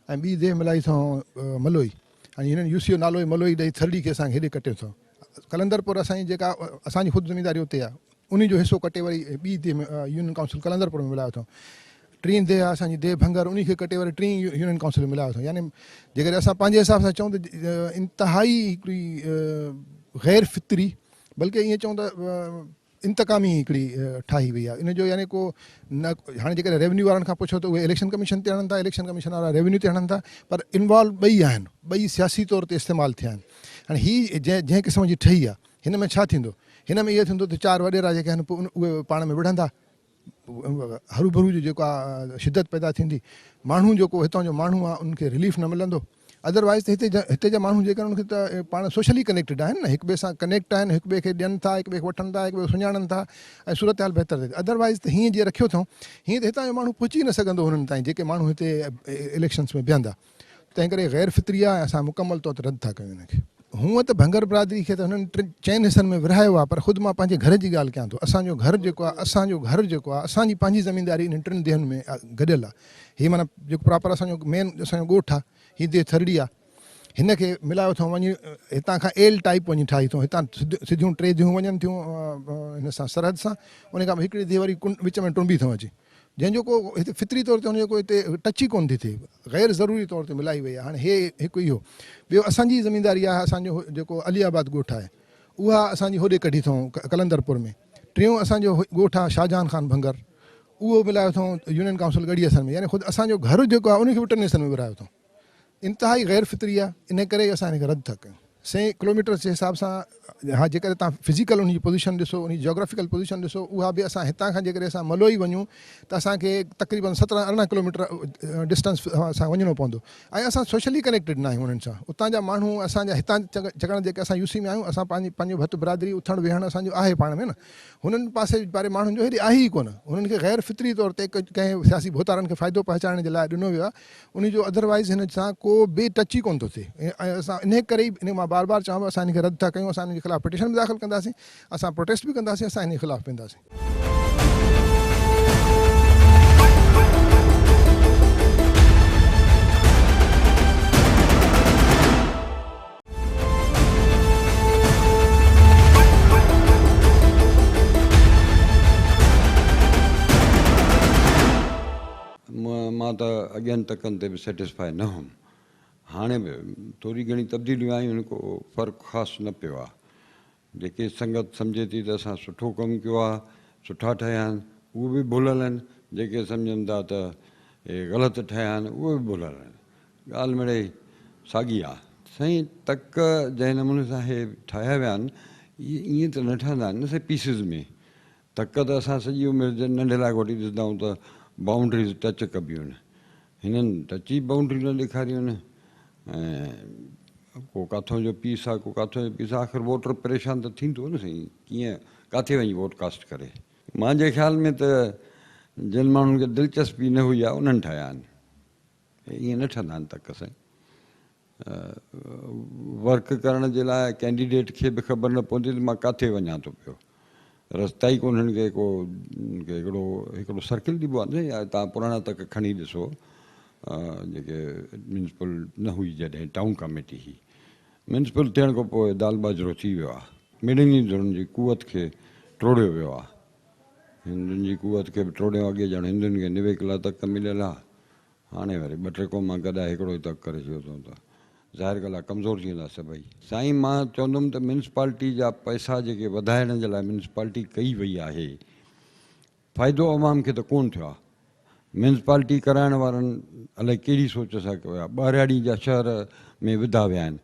I: ۽ ٻي ديهه ملائي اٿئون ملوئي. هاڻي هنن يو سي جو نالو ئي ملوئي ڏئي ٿرڙي کي اسان کي هيڏي ڪٽيو اٿئون. قلندرپور اسان جي جيڪا اسان جي خود زمينداري اتي آهي انهي جو حصو ڪٽي وري ٻي ديهه ۾ يونين ڪائونسل قلندرپور ۾ ملايو اٿئون. ٽين ديهه آهي اسان جي ديهه ڀنگر انهي کي ڪٽي وري ٽين يونين ڪائونسل ۾ ملايو اٿئون. يعني جيڪڏهن اسان پنهنجي حساب سان چئون ته انتهائي هڪڙي غير فطري بلڪه ائين چئون ته انتقامي هڪڙي ٺاهي وئي آهي ان جو يعني ڪو نه هاڻي جيڪڏهن ريونيو وارن کان پڇو ته اهي اليڪشن ڪميشن تي هڻن ٿا اليڪشن ڪميشن وارا ريونيو تي هڻن ٿا پر انوالو ٻئي آهن ٻئي سياسي طور تي استعمال ٿيا آهن هاڻي هي جنهن جنهن قسم جي ٺهي آهي هن ۾ ڇا ٿيندو هن ۾ اهو ٿيندو ته چار وڏيرا جيڪي آهن پوء اهي پاڻ ۾ وڙهندا هروڀرو جو جيڪو آ شدت پيدا ٿيندي ماڻهو جيڪو هتان جو ماڻهو آ ان کي رليف نه ملندو ادروائز ته هتي هتي جا ماڻهو جيڪي آهن ان کي ته پاڻ سوشلي ڪنيڪٽيڊ آهن نه هڪ ٻئي سان ڪنيڪٽ آهن هڪ ٻئي کي ڏين ٿا هڪ ٻئي کي وٺن ٿا هڪ ٻئي کي سڃاڻن ٿا ۽ صورتحال بهتر ٿئي ٿي ادروائز ته هيئن جي رکيو اٿئون هيئن ته هتان جو ماڻهو پهچي نه سگهندو هنن تائين جيڪي ماڻهو هتي اليڪشنس ۾ بيهندا تنهن ڪري غير فطري آهي ۽ اسان مڪمل طور تي رد ٿا ڪيون ان کي. هونء ته ڀنگر برادري کي ته هنن ٽن چئن حصن ۾ ورهايو آهي پر خود مان پنهنجي گهر جي ڳالهه ڪيان ٿو. اسان جو گهر جيڪو آهي اسان جو گهر جيڪو آهي اسان جي پنهنجي زمينداري انهن ٽن ديهن ۾ گڏيل آهي. هي معنيٰ جيڪو پراپر اسان جو مين اسان جو ڳوٺ آهي هي ديهه ٿرڙي آهي هن کي ملايو اٿئون وڃي هتان کان ايل ٽائيپ وڃي ٺاهي اٿئون هتان سڌيون ٽي ديهون وڃن ٿيون هن سان سرحد سان ان کان پوء هڪڙي ديهه وري وچ ۾ ٽنبي اٿئون اچي. جنهن جو ڪو هتي فطري طور تي ان جو ڪو هتي ٽچ ئي ڪونه ٿي ٿئي غير ضروري طور تي ملائي وئي آهي هاڻي هي هڪ اهو ٻيو اسان جي زمينداري آهي اسان جو جيڪو علي آباد ڳوٺ آهي اها اسان جي هوڏي ڪڍي اٿئون قلندر پور ۾ ٽيون اسان جو ڳوٺ آهي شاهجهان خان ڀنگر اهو ملايو اٿئون يونين ڪائونسل ڳڙهي حسن ۾ يعني خود اسان جو گهر جيڪو آهي ان کي به ٽن حصن ۾ ورهايو اٿئون انتهائي غير فطري آهي ان ڪري ئي اسان ان کي رد ٿا ڪيون. سين ڪلوميٽرز جي حساب سان ها جيڪڏهن توهان فزيڪل ان جي پوزيشن ڏسو ان جي جاگرافيڪل پوزيشن ڏسو اها به اسان هتان کان جيڪڏهن اسان ملوئي وڃون ته اسان کي تقريبن سترهن ارڙهن ڪلوميٽر ڊسٽنس اسان وڃڻو پوندو ۽ اسان سوشلي ڪنيڪٽيڊ نه آهيون انهن سان اتان جا ماڻهو اسان جا هتان ڇاڪاڻ جيڪي اسان يو سي ۾ آهيون اسان پنهنجي پنهنجو ڀت برادري اٿڻ ويهڻ اسان جو آهي پاڻ ۾ نه هنن پاسي واري ماڻهن جو هيڏي آهي ئي ڪونه هنن کي غير فطري طور تي ڪنهن سياسي ڀوتارن کي فائدو پهچائڻ جي لاء ڏنو ويو آهي انهي جو ادر وائيز هن سان ڪو به ٽچ ئي ڪونه ٿو ٿئي ۽ اسان انهي ڪري ئي انهي مان بار بار چوان پيو اسان انهي کي رد ٿا ڪيون اسان انهي جي خلاف پٽيشن به داخل ڪنداسين اسان پروٽيسٽ به ڪنداسين اسان انهي خلاف وينداسين.
J: مان ته اڳين تڪن تي به سيٽسفائي نه هئم. هاڻي به ٿوري گهڻي تبديليون آيون آهن، ڪو فرق خاص نه پيو آهي. جيڪي سنگت سمجهي ٿي ته اسان سٺو ڪم ڪيو آهي، سٺا ٺهيا آهن، اهي به ڀليل آهن، جيڪي سمجهن ٿا ته اهي غلط ٺهيا آهن، اهي به ڀليل آهن. ڳالهه مڙئي ساڳي آهي. سائين تڪ جنهن نموني سان هي ٺاهيا ويا آهن، اهي ائين ته نه ٺهندا آهن نه سائين پيسز ۾. تڪ ته اسان سڄي عمر ننڍي لاء وٺي ڏسندا آهيون ته بائونڊريز ٽچ ڪبيون آهن. هنن ٽچ ئي بائونڊريون نه ڏيکاريون آهن ۽ ڪو ڪاٿو جو پيس آهي ڪو ڪاٿو جو پيس آهي آخر ووٽر پريشان ته ٿيندو نه سائين ڪيئن ڪاٿي وڃي ووٽ ڪاسٽ ڪري. مانجي خيال ۾ ته جن ماڻهن کي دلچسپي نه هئي آهي انهن ٺاهيا آهن. ائين نه ٺهندا آهن تڪ سائين. ورڪ ڪرڻ جي لاء ڪينڊيڊيٽ کي به خبر نه پوندي ته مان ڪاٿي وڃان ٿو پيو. رستا ئي ڪونهن ڪي ڪو هڪڙو هڪڙو سرڪل ڏبو آهي نه يا تان پراڻا تڪ کڻي ڏسو جيڪي ميونسپل نه هئي جڏهن ٽائون ڪميٽي هئي. ميونسپل ٿيڻ کان پوء دال ٻاجهرو ٿي ويو آهي. مڙني ڌرين جي قوت کي ٽوڙيو ويو آهي. هندن جي قوت کي به ٽوڙيو اڳي ڄڻ هندن کي نويڪلا تڪ مليل آهي. هاڻي وري ٻه ٽي قومان گڏائي هڪڙو ئي تڪ ڪري ڇڏيو اٿئون ته ظاهر ڳالهه آهي ڪمزور ٿي ويندا سڀئي. سائين مان چوندم ته ميونسپالٽي جا پئسا جيڪي وڌائڻ جي لاء ميونسپالٽي ڪئي وئي آهي فائدو عوام کي ته ڪونه ٿيو آهي. ميونسپالٽي ڪرائڻ وارن الائي ڪهڙي سوچ سان ڪيو آهي. ٻهراڙي جا شهر ۾ وڌا ويا آهن.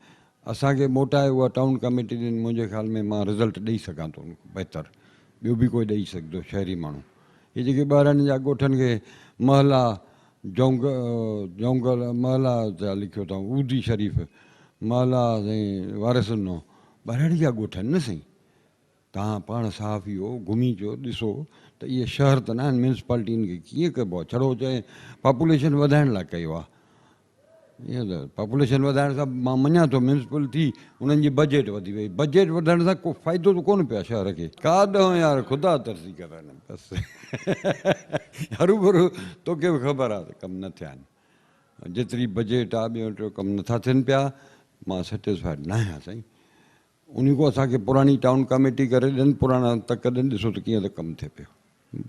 J: اسان کي موٽائي اها ٽائون ڪميٽي ڏين منهنجي خيال ۾ مان رزلٽ ڏئي سگهان ٿو ان کان بهتر ٻيو به ڪوئي ڏئي سگهندو شهري ماڻهو. هي جيڪي ٻهراڙين جا ڳوٺن کي محلا جونگ جونگل محلا ٿا لکيو اٿائون اودي شريف محلا سائين وارث ڏنو ٻهراڙي جا ڳوٺ آهن نه سائين. توهان پاڻ صحافي هو، گهمي اچو، ڏسو ته اهي شهر ته ناهن، ميونسپالٽين کي ڪيئن ڪبو آهي، ڇڙو چئي پاپوليشن وڌائڻ لاء ڪيو آهي. ائين ته پاپوليشن وڌائڻ سان مان مڃان ٿو ميونسپل ٿي انهن جي بجيٽ وڌي وئي، بجيٽ وڌڻ سان ڪو فائدو ته ڪونه پيو آهي شهر کي. ڪا ڏهون يار خدا ترسي ڪر بس هروڀرو توکي به خبر آهي ته ڪم نه ٿيا آهن. جيتري بجيٽ آهي ٻيو ٽيو ڪم نٿا ٿين پيا، مان سيٽسفائيڊ ناهيان سائين. انهي کان اسان کي پراڻي ٽائون ڪاميٽي ڪري ڏين پراڻا تڪ ڏين ڏسو ته ڪيئن ته ڪم ٿئي پيو.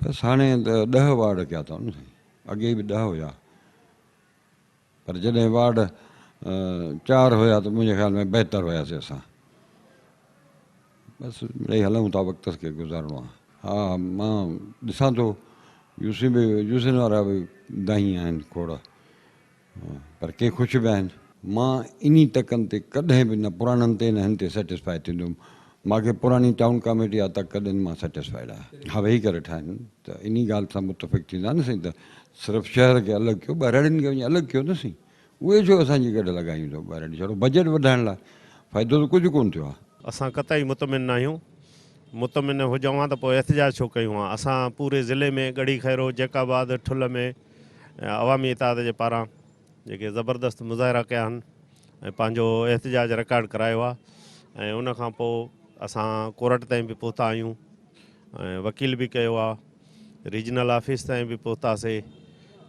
J: بس هاڻي ته ڏهه وارڊ ڪيا اٿئون نه سائين اڳي به ڏهه هيا پر جڏهن وارڊ چار هيا ته منهنجي خيال ۾ بهتر هياسي اسان بس مڙئي هلون ٿا وقت کي گذارڻو آهي. ها مان ڏسان ٿو يوسي به يوسين وارا به دانهين آهن کوڙ. پر ڪي خوش به آهن. مان انهي تڪن تي ڪڏهن به نه پراڻن تي نه هن تي سيٽسفائي ٿيندم. مان کي پراڻي ٽائون ڪاميٽي جا تڪ ڏين مان سيٽسفائيڊ آهيان. ها ويهي ڪري ٺاهين ته انهي ڳالهه سان متفق ٿيندا نه سائين ته صرف شهر کي الڳ ڪيو ٻهراڙين کي وڃي الڳ ڪيو نه سائين اهي ڇو اسان جي گڏ لڳايون اٿو ٻهراڙي ڇڙو بجيٽ وڌائڻ لاء فائدو ته ڪجهه ڪونه ٿيو آهي.
K: اسان قطعي مطمئن ناهيون. مطمئن هجون ها ته پوء احتجاج ڇو ڪيون ها. اسان پوري ضلعي ۾ ڳڙهي خيرو، جيڪب آباد، ٺلهه ۾ عوامي اتحاد جي پاران جيڪي زبردست مظاهرا ڪيا آهن ۽ پنهنجو احتجاج رڪارڊ ڪرايو آهي ۽ ان کان پوء اسان ڪورٽ تائين به پهتا آهيون ۽ وڪيل به ڪيو آهي ريجنل آفيس تائين به پهتاسي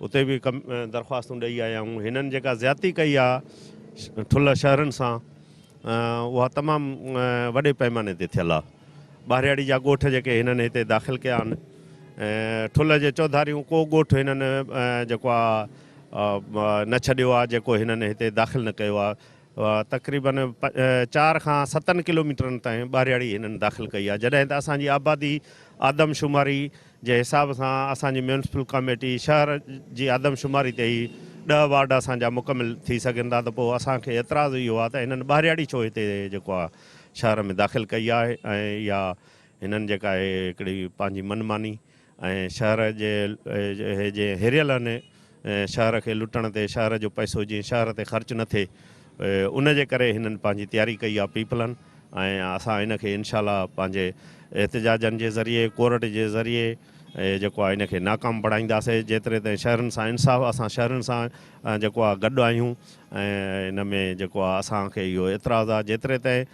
K: اتي به ڪم درخواستون ڏئي آيا آهيون هنن جيڪا زيادتي ڪئي آهي ٺلهه شهرن سان اها تمام وڏي پئماني تي ٿيل آهي. ٻاهرياڙي جا ڳوٺ جيڪي هنن هتي داخل ڪيا آهن، ٺلهه جي چوڌاريون ڪو ڳوٺ هنن جيڪو آهي نه ڇڏيو آهي جيڪو هنن هتي داخل نه ڪيو آهي. تقريبن چار کان ستن ڪلوميٽرن تائين ٻاهرياڙي هنن داخل ڪئي آهي جڏهن ته اسان جي آبادي آدمشماري جي حساب سان اسان جي ميونسپل ڪاميٽي شهر جي آدمشماري تي ئي ڏهه وارڊ اسان جا مڪمل ٿي سگهن ٿا ته پوء اسان کي اعتراض اهو آهي ته هنن ٻاهرياڙي ڇو هتي جيڪو آهي شهر ۾ داخل ڪئي آهي ۽ اها هنن جيڪا آهي هڪڙي پنهنجي من ماني ۽ شهر جي اهي جي هريل آهن شهر کي لٽڻ تي شهر جو پئسو جيئن شهر تي خرچ نه ٿئي ان جي ڪري هنن پنهنجي تياري ڪئي آهي پيپلن ۽ اسان ان کي انشاء الله پنهنجي احتجاجن جي ذريعي ڪورٽ جي ذريعي جيڪو آهي ان کي ناڪام بڻائينداسي جيتري تائين شهرين سان انصاف اسان شهرين سان جيڪو آهي گڏ آهيون ۽ ان ۾ جيڪو آهي اسان کي اهو اعتراض آهي جيتري تائين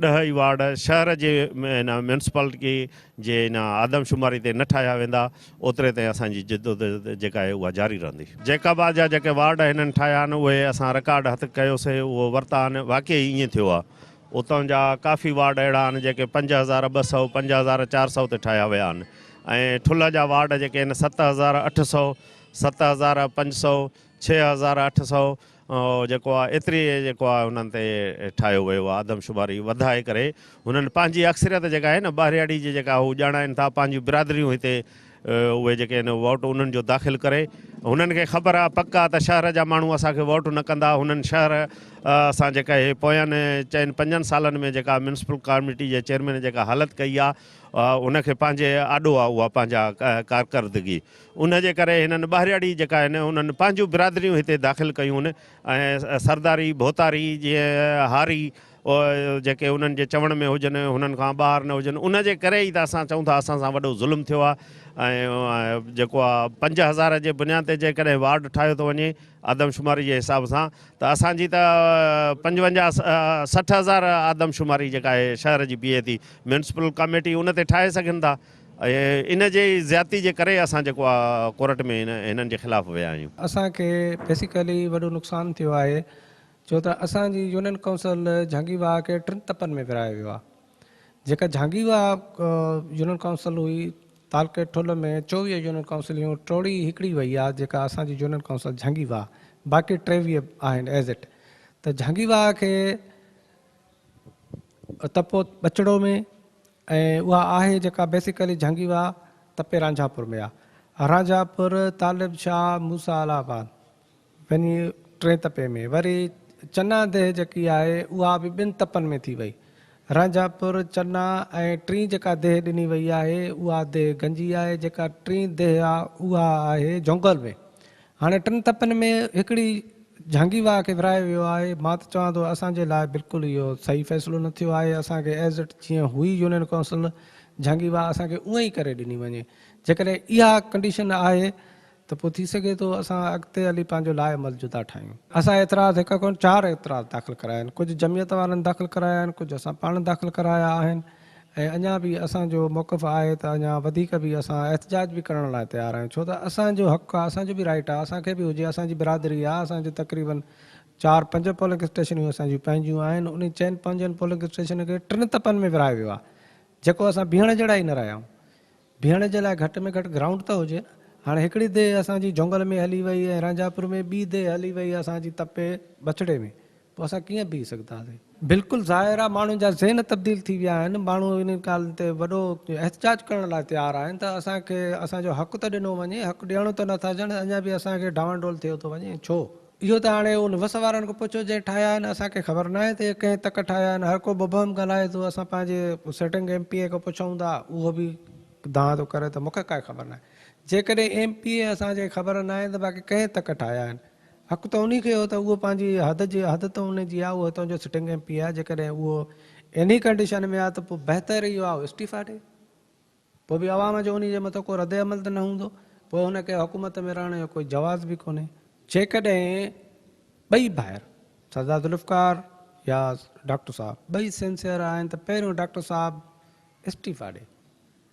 K: ڏهه ئي وارڊ شهر جي ان ميونسپالٽي جي ان آدمشماري تي نه ٺاهيا ويندا اوتري تائين اسان جي جدوجهد جيڪا آهي اها جاري رهندي. جيڪب آباد جا جيڪي وارڊ هنن ٺاهيا آهن اهي اسان رڪارڊ هٿ ڪيوسي اهو ورتا آهن واقعي ائين ٿيو آهي اتان جا ڪافي وارڊ اهڙا آهن جيڪي 5200 5400 تي ٺاهيا ويا آهن ۽ ٺلهه جا وارڊ جيڪي آهن 7800 7500 6800 جيڪو آهي ايتري جيڪو آهي انهن تي ٺاهيو ويو آهي آدمشماري وڌائي ڪري هنن پنهنجي اڪثريت جيڪا آهي نه ٻاهرياڙي جي جيڪا هو ڄاڻائن ٿا پنهنجون برادريون هتي اهي جيڪي آهن ووٽ انهن جو داخل ڪري هنن کي خبر آهي پڪ آهي ته شهر جا ماڻهو اسان کي ووٽ نه ڪندا هنن شهر سان جيڪا هي پوين چئن پنجن سالن ۾ جيڪا ميونسپل ڪاميٽي جي چيئرمين جيڪا حالت ڪئي آهي ان کي پنهنجي آڏو آهي اها پنهنجا ڪارڪردگي ان جي ڪري هنن ٻاهرياڙي جيڪا آهن انهن پنهنجون برادريون هتي داخل ڪيون ۽ سرداري ڀوتاري جيئن هاري جيڪي انهن جي چوڻ ۾ هجن هنن کان ٻاهر نه هجن ان جي ڪري ئي ته اسان چئون ٿا اسان سان وڏو ظلم ٿيو آهي ۽ جيڪو آهي 5000 جي بنياد تي جيڪڏهن وارڊ ٺاهيو ٿو وڃي آدمشماري جي حساب سان ته اسان جي ته 55 60 هزار آدمشماري جيڪا آهي شهر جي بيهي ٿي ميونسپل ڪاميٽي ان تي ٺاهي سگهن ٿا ۽ ان جي زيادتي جي ڪري اسان جيڪو آ ڪورٽ ۾ هنن جي خلاف ويا آهيون.
L: اسان کي بيسيڪلي وڏو نقصان ٿيو آهي ڇو ته اسان جي يونين ڪائونسل جهانگي واهه کي ٽن تپن ۾ ورهايو ويو آهي جيڪا جهانگي واهه يونين ڪائونسل هئي تعلقي ٺل ۾ 24 يونين ڪائونسل هيون ٽوڙي هڪڙي وئي آهي جيڪا اسان جي يونين ڪائونسل جهانگي واهه باقي 23 آهن ايز it ته جهانگي واهه کي تپو ٻچڙو ۾ ۽ اها آهي جيڪا بيسيڪلي جهنگي واهه تپي رانجهاپور ۾ آهي. رانجهاپور، طالب شاهه، موسيٰ الهه آباد وڃي ٽئين تپي ۾، وري چنا ديهه جيڪي آهي اها به ٻن تپن ۾ ٿي وئي. رانجهاپور، چنا ۽ ٽين جيڪا ديهه ڏني وئي آهي اها ديهه گنجي آهي، جيڪا ٽين ديهه آ اها آهي جونگل ۾. هاڻي ٽن تپن ۾ هڪڙي جهانگي واهه کي ورهايو ويو آهي، مان ته چوان ٿو اسان جي لاء بلڪل اهو صحيح فيصلو نه ٿيو آهي، اسان کي ايز it جيئن هئي يونين ڪائونسل جهانگي واهه اسان کي اونئن ئي ڪري ڏني وڃي، جيڪڏهن اها ڪنڊيشن آهي ته پوء ٿي سگهي ٿو اسان اڳتي هلي پنهنجو لاء عمل جدا ٺاهيون. اسان اعتراض هڪ ڪونه چار اعتراض داخل ڪرايا آهن، ڪجهه جمعيت وارن داخل ڪرايا آهن، ڪجهه اسان پاڻ داخل ڪرايا آهن ۽ اڃا به اسان جو موقف آهي ته اڃا وڌيڪ به اسان احتجاج به ڪرڻ لاء تيار آهيون ڇو ته اسان جو حق آهي اسان جو به رائيٽ آهي اسان کي به هجي اسان جي برادري آهي اسان جو تقريبن چار پنج پولنگ اسٽيشنيون اسان جون پنهنجون آهن انهي چئن پنجن پولنگ اسٽيشنن کي ٽن تپن ۾ ورهايو ويو آهي جيڪو اسان بيهڻ جهڙا ئي نه رهيا آهيون. بيهڻ جي لاء گهٽ ۾ گهٽ گرائونڊ ته هجي نه. هاڻي هڪڙي ديهه اسان جي جهونگل ۾ هلي وئي ۽ رانجهاپور ۾ ٻي ديهه هلي وئي اسان جي تپي ٻچڙي ۾ پوء اسان ڪيئن بيهي سگهنداسين. بلڪل ظاهر آهي ماڻهن جا ذهن تبديل ٿي ويا آهن، ماڻهو انهن ڳالهين تي وڏو احتجاج ڪرڻ لاء تيار آهن ته اسان کي اسان جو حق ته ڏنو وڃي، حق ڏيڻو ته نٿا چاهن، اڃا به اسان کي ڊانوان ڊول ٿيو ٿو وڃي، ڇو؟ اهو ته هاڻي ان وس وارن کان پڇو جنهن ٺاهيا آهن، اسان کي خبر ناهي ته اهي ڪنهن تڪ ٺاهيا آهن، هر ڪو مبهم ڳالهائي ٿو، اسان پنهنجي سيٽنگ ايم پي اي کان پڇون ٿا اهو به دانهن ٿو ڪري ته مون کي ڪائي خبر ناهي، جيڪڏهن ايم پي اي اسان کي خبر ناهي ته باقي ڪنهن تڪ ٺاهيا آهن، حق ته انهي کي هو ته اهو پنهنجي حد جي حد ته ان جي آهي، اهو هتان جو سٽنگ ايم پي اي آهي، جيڪڏهن اهو انهي ڪنڊيشن ۾ آهي ته پوء بهتر اهو آهي استعيفا ڏي. پوء به عوام جو انهي جي مٿان ڪو رد عمل ته نه هوندو، پوء هن کي حڪومت ۾ رهڻ جو ڪوئي جواز به ڪونهي. جيڪڏهن ٻئي ڀائر سردار ذوالفقار يا ڊاڪٽر صاحب ٻئي سنسيئر آهن ته پهريون ڊاڪٽر صاحب استعيفا ڏي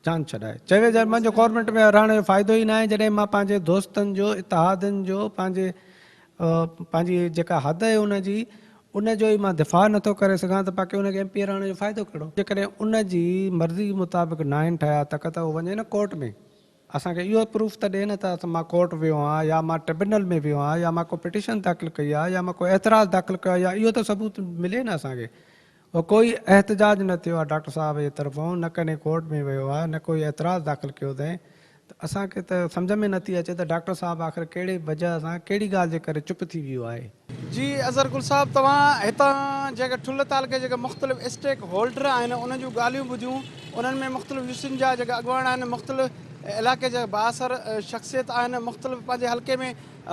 L: جان ڇڏائي چوي ته منهنجو گورنمينٽ ۾ رهڻ جو فائدو ئي ناهي جڏهن مان پنهنجي دوستن جو اتحادين جو پنهنجي پنهنجي جيڪا حد آهي ان جي ان جو ئي مان دفاع نٿو ڪري سگهان ته باقي ان کي ايم پي اي رهڻ جو فائدو ڪهڙو؟ جيڪڏهن ان جي مرضي مطابق ناهن ٺهيا تڪ ته هو وڃي نه ڪورٽ ۾ اسان کي اهو پروف ته ڏي نه ته مان ڪورٽ ويو آهيان يا مان ٽربيونل ۾ ويو آهيان يا مان ڪو پٽيشن داخل ڪئي آهي يا مان ڪو اعتراض داخل ڪيو آهي يا اهو ته ثبوت ملي نه اسان کي اهو ڪوئي احتجاج نه ٿيو آهي ڊاڪٽر صاحب جي طرفون نه ڪڏهن ڪورٽ ۾ ويو آهي نه ڪوئي اعتراض داخل ڪيو اٿائين ته اسان کي ته سمجهه ۾ نٿي اچي ته ڊاڪٽر صاحب آخر ڪهڙي وجهه سان ڪهڙي ڳالهه جي ڪري چپ ٿي ويو آهي.
B: جي اظهر گل صاحب توهان هتان جيڪي ٺلهه تعلقي جيڪي مختلف اسٽيڪ هولڊر آهن انهن جون ڳالهيون ٻڌيون انهن ۾ مختلف يوسين جا جيڪي اڳواڻ آهن مختلف علائقي جا بااثر شخصيت آهن مختلف پنهنجي حلقي ۾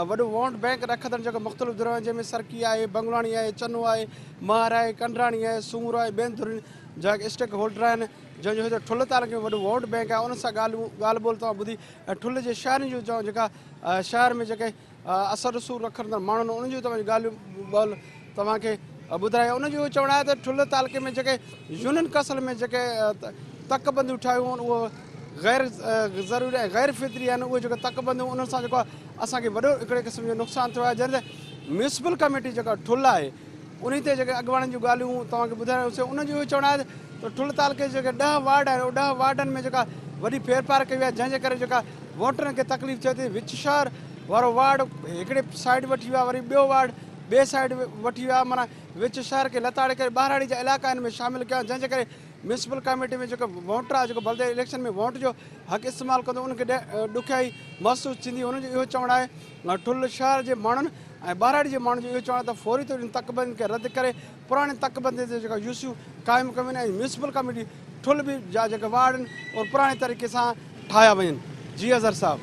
B: وڏو ووٽ بئنڪ رکندڙ جيڪو مختلف ڌريون آهن جنهن ۾ سرڪي آهي بنگلاڻي آهي چنو آهي مهر آهي ڪنڊراڻي آهي سومرو آهي ٻين ڌرين جا اسٽيڪ هولڊر آهن جنهن جو هتي ٺلهه تعلقي ۾ وڏو ووٽ بئنڪ آهي انهن سان ڳالهيون ڳالهه ٻولهه توهان ٻڌي ۽ ٺلهه جي شهرين جون چون جيڪا شهر ۾ جيڪي اثر رسوخ رکندڙ ماڻهو آهن انهن جون توهان جون ڳالهيون ٻولهه توهان کي ٻڌائي انهن جو اهو چوڻ آهي ته ٺلهه تعلقي ۾ جيڪي يونين ڪائونسل ۾ جيڪي تڪ بنديون ٺاهيون آهن اهو غير ضروري ۽ غير فطري آهن اهي جيڪي تڪ بنديون انهن سان جيڪو اسان کي وڏو هڪڙي قسم جو نقصان ٿيو آهي جڏهن ته ميونسپل ڪميٽي جيڪا ٺلهه آهي انهي تي جيڪي اڳواڻن جون ڳالهيون توهان کي ٻڌائي رهيو هوس انهن جو اهو چوڻ آهي ته ٺلهه تعلقي جي جيڪي ڏهه وارڊ آهن اهي ڏهه وارڊن ۾ جيڪا وڏي ڦيرڦار ڪئي وئي آهي جنهن جي ڪري جيڪا ووٽرن کي تڪليف ٿئي ٿي وچ شهر وارو وارڊ هڪڙي سائيڊ وٺي ويا وري ٻيو وارڊ ٻي سائيڊ وٺي ويا معنيٰ وچ شهر کي لتاڙي ڪري ٻهراڙي جا علائقا ان ۾ شامل ڪيا جنهن جي ڪري ميونسپل ڪاميٽي ۾ جيڪو ووٽر آهي جيڪو بلدياتي اليڪشن ۾ ووٽ جو حق استعمال ڪندو ان کي ڏکيائي محسوس ٿيندي انهن جو اهو چوڻ آهي ٺل شهر جي ماڻهن ۽ ٻهراڙي جي ماڻهن جو اهو چوڻ آهي ته فوري طور ان تڪبندين کي رد ڪري پراڻين تڪبندين تي جيڪا يوسيون قائم ڪيون وڃن ۽ ميونسپل ڪميٽي ٺل به جا جيڪا وارڊ آهن اهي پراڻي طريقي سان ٺاهيا وڃن. جي اظهر صاحب.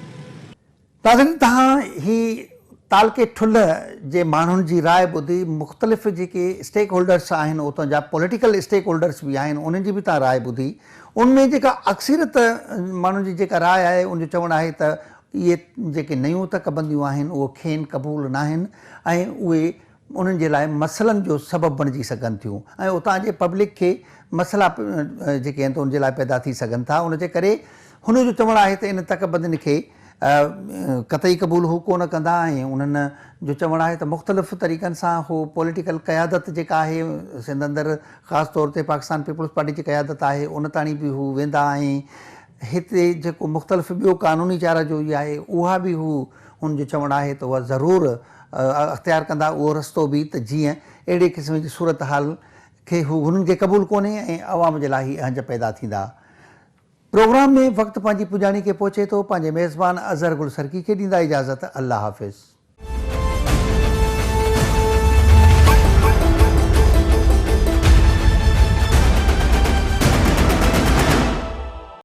A: ناظرين توهان هي تعلقي ٺلهه جي ماڻهن جي راء ٻڌي مختلف جيڪي اسٽيڪ هولڊرس آهن اتان جا پوليٽيڪل اسٽيڪ هولڊرس به آهن انهن جي به توهان راء ٻڌي ان ۾ جيڪا اڪثريت ماڻهن جي جيڪا راء آهي ان جو چوڻ آهي ته اهي جيڪي نيون تڪبنديون آهن اهي کين قبول ناهن ۽ اهي انهن جي لاء مسئلن جو سبب بڻجي سگهن ٿيون ۽ اتان جي پبلڪ کي مسئلا جيڪي آهن ته ان جي لاء پيدا ٿي سگهن ٿا ان جي ڪري هن جو چوڻ آهي ته ان تڪبندين کي قطعي قبول هو ڪونه ڪندا ۽ انهن جو چوڻ آهي ته مختلف طريقن سان هو پوليٽيڪل قيادت جيڪا آهي سنڌ اندر خاص طور تي پاڪستان پيپلز پارٽي جي قيادت آهي ان تاڻي به هو ويندا ۽ هتي جيڪو مختلف ٻيو قانوني چاره جوئي آهي اها به هو هن جو چوڻ آهي ته اها ضرور اختيار ڪندا اهو رستو به ته جيئن اهڙي قسم جي صورتحال کي هو هنن کي قبول ڪونهي ۽ عوام جي لاء هي اهنج پيدا ٿيندا. پروگرام ۾ وقت پنهنجي پڄاڻي کي پهچي ٿو پنهنجي ميزبان اظهر گل سرڪي کي ڏيندا اجازت الله حافظ.